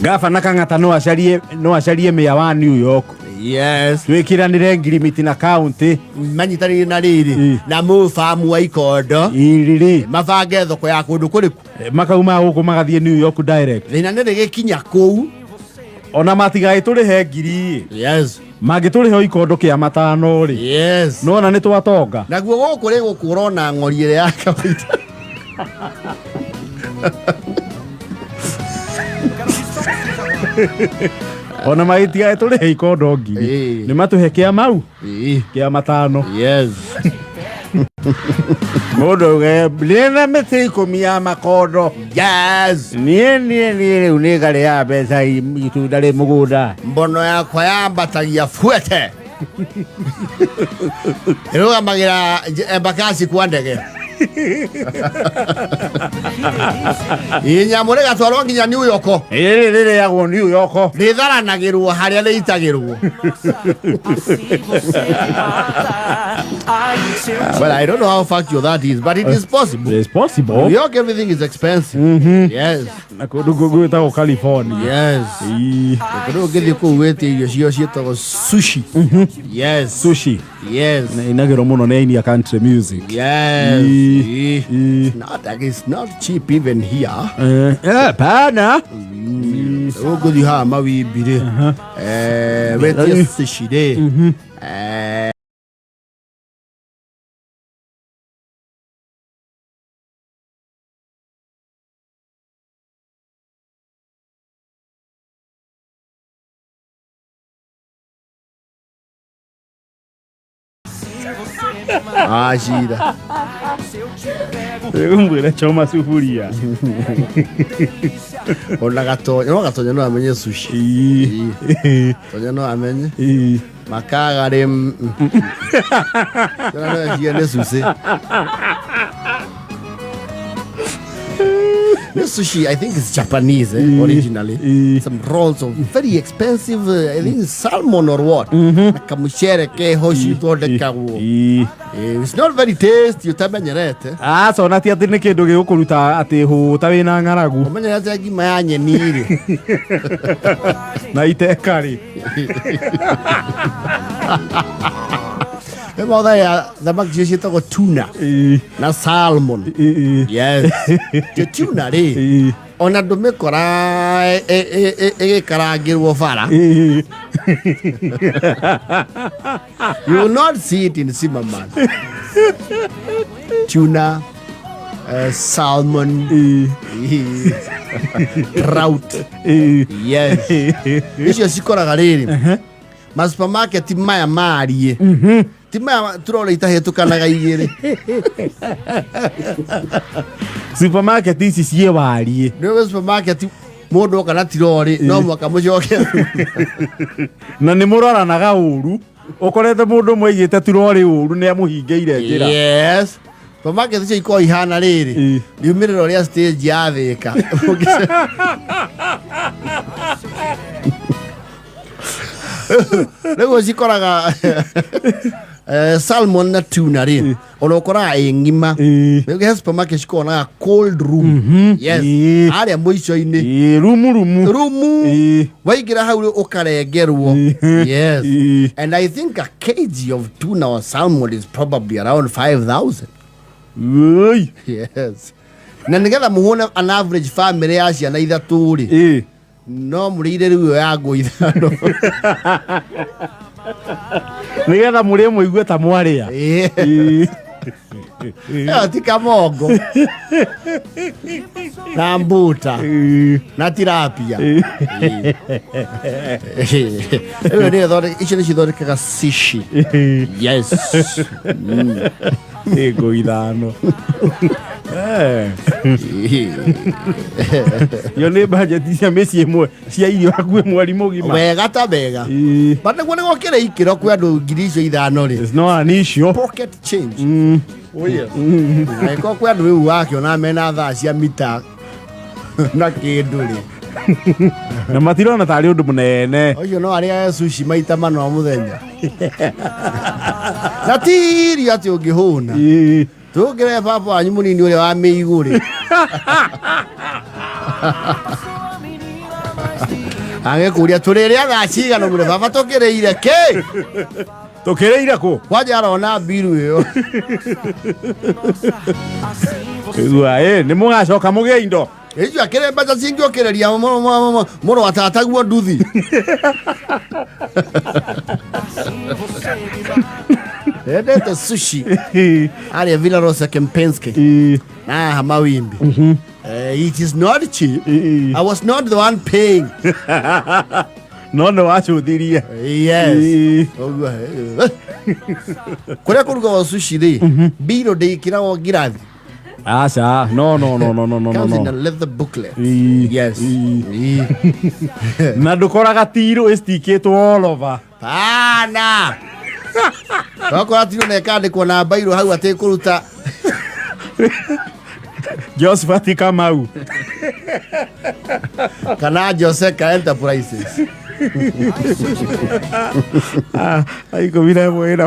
Gabana Kang'ata no acarie mayor wa New York. Twĩkĩranĩre ngirimiti na county. Manyitanĩire na rĩrĩ na mũbamu wa ikondo. Iriri. Mabange thoko ya kũndũ kũrĩkũ. Makauma gũkũ magathiĩ New York direct. Thĩna nĩ rĩgĩkinya kũu. Ona matigagĩtũrĩhe ngiri. Mangĩtũrĩhe o ikondo kĩa matano rĩ, nona nĩ twatonga. Naguo gũkũ rĩ gũkũra ona ng'ori ĩrĩa ya kawaida. Ona magĩtigagĩtũrĩhe ikondo ngiri, nĩ matũhe kĩa mau kĩa matano. Mũndũ auge nĩna mĩtĩ 10 ya makondo. Niĩ rĩu nĩ ngarĩaga mbeca itunda rĩ mũgũnda. Mbono yakwa yambatagia fuete ĩrũgamagĩra Embakasi kwa ndege. Inyamũ rĩgatwarwo nginya New York. Rĩrĩ rĩrĩagwo New York. Rĩtharanagĩrwo harĩa rĩitagĩrwo. Well, I don't know how factual that is, but it is possible. It's possible. New York, everything is expensive. Yes. Na kũndũ gwĩtagwo California. Kũndũ ũngĩthiĩ kũu wĩtie irio cio ciĩtagwo sushi. Sushi. Na inagĩrwo mũno nĩ aini a country music. It's not like it's not cheap even here. Pana. Ũngĩthiĩ haha mawimbi rĩ, wĩtie sushi rĩ, acira. Ngũmwĩra choma sufuria. Ona gatonya no gatonya no amenye sushi. Tonya no amenye makaga rĩ, Tena no ecirie nĩ sushi. Nĩ sushi, I think it's Japanese, originally. Some rolls of very expensive, I think it's salmon or what. Na kamucere keho cithondekagwo. It's not very tasty ũtamenyerete. Aca, ona ti atĩ nĩ kĩndũ gĩgũkũruta atĩ hũta wĩna ng'aragu. Ũmenyerete ngima ya nyeni rĩ. Na iteka rĩ. Nĩ mothe ya thamaki icio ciĩtagwo tuna na salmon. Yes. Tio tuna rĩ, ona ndũmĩkora ĩgĩkarangĩrwo bara. You will not see it in Zimmerman. Tuna, salmon, trout. Yes. Icio cikoraga rĩrĩ ma supermarket maya marie ti maya turora itahĩtũkanaga igĩrĩ. Supermarket ici ciĩ wariĩ. Nĩ supermarket mũndũ oka na tirori no mũhaka mũcoke. Na nĩ mũroranaga ũru, ũkorete mũndũ ũmwe aigĩte turorĩ ũru nĩ amũhingĩire njĩra. Yes, supermarket icio ikoragwo ihana rĩrĩ riumĩrĩro rĩa stage ya Thĩka. Rĩu ũcikoraga salmon na tuna rĩ, ona ũkoraga ĩ ng'ima. Rĩu he supermarket cikoragwo na cold room. Yes. Harĩa mũico-inĩ. Rumu rumu. Rumu. Waingĩra hau rĩ, ũkarengerwo. Yes. And I think a kg of tuna or salmon is probably around 5000. Ui. Yes. Na nĩgetha mũhũne an average family ya ciana ithatũ rĩ, no mũrĩire rĩu ĩyo ya ngũ 5. Nĩgetha mũrĩe mũigue ta mwarĩa. Ĩyo ti kamongo na mbuta na tilapia. Ĩyo nĩyo icio nĩcio ithondekaga sushi. Yes. Nĩ ngũ 5. Iyo nĩ bajeti cia mĩciĩ ĩmwe cia irio hakuhĩ mweri mũgima. Wega ta wega. But nĩguo nĩguo kĩrĩ ikĩro kwĩ andũ 5,000 rĩ. It's not an issue. Pocket change. Oh yes. Angĩkorwo kwĩ andũ rĩu wakĩona mena thaa cia mita na kĩndũ rĩ. Na matirona tarĩ ũndũ mũnene. Ũcio no arĩage sushi maita mana o mũthenya. Na ti irio atĩ ũngĩhũna. Tũngĩre baba wanyu mũnini ũrĩa wa mĩigũ rĩ. Agĩkũria tũrĩrĩa thaa cigana mũre baba tũkĩrĩire kĩ? Tũkĩrĩire kũ? Kwanja arona mbiru ĩyo. Igua ĩ nĩ mũgacoka mũgĩe indo. Icio akĩrĩ mbeca cingĩũkĩrĩria mũrũ wa tataguo nduthi. Endete sushi arĩa Villa Rosa Kempinski na haha mawimbi. It is not cheap. I was not the one paying. No nĩ wacũthirie. Yes. Ũguo, kũrĩa kũrugagwo sushi rĩ, mbirũ ndĩkĩragwo ngirathi. Aca, no no no no no no no. Comes in a No. leather booklet. Ii. Yes. Ii. Ii. Na ndũkoraga tirũ ĩstikĩtwo all over. Pana. Wakora tiro na ĩkandĩkwo na mbairũ hau atĩ kũruta. Josephat Kamau. Kana Joseka Enterprises. Ah, 11 ĩna